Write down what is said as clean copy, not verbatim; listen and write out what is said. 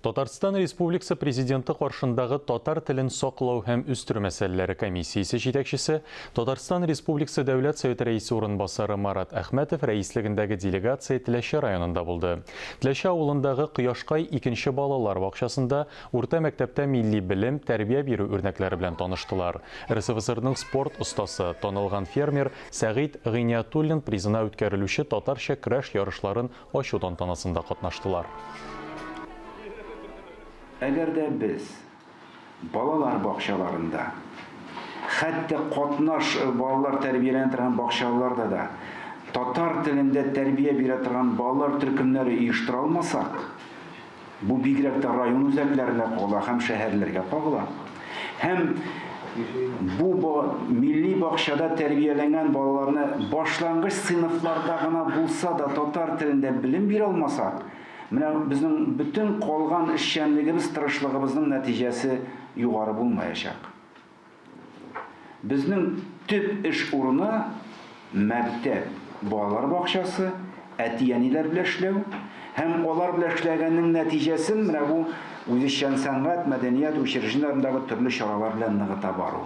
Татарстан Республикасы Президенты каршындагы татар телен саклау һәм үстерү мәсьәләләре комиссиясе җитәкчесе, Татарстан Республикасы Дәүләт Советы Рәисе урынбасары Марат Әхмәтов рәислегендәге делегация Теләче районында булды. Теләче авылындагы Кояшкай икенче балалар бакчасында урта мәктәптә милли белем, тәрбия бирү үрнәкләре белән таныштылар. РСФСРның спорт остасы, танылган фермер Сәгыйть Гыйниятуллин призына үткәрелүче татарча көрәш ярышларын ачу тантанасында катнаштылар. Әгәр дә без балалар бакчаларында, хәтта катнаш балалар тәрбияләнә торган бакчаларда да татар телендә тәрбия бирә торган балалар төркемнәре оештыра алмасак, Бу бигрәк тә район үзәкләренә кагыла һәм шәһәрләргә кагыла. Һәм бу милли бакчада тәрбияләнгән балаларны башлангыч сыйныфларда гына булса да татар телендә белем бирә алмасак, менә безнең бөтен калган эшчәнлегебез, тырышлыгыбызның нәтиҗәсе югары булмаячак. Безнең төп эш урыны мәктәп, балалар бакчасы, әти-әниләр белән эшләү һәм алар белән эшләгәннең нәтиҗәсен менә бу үзешчән сәнгать, мәдәният учреждениеләрендәге төрле чаралар белән ныгыта бару.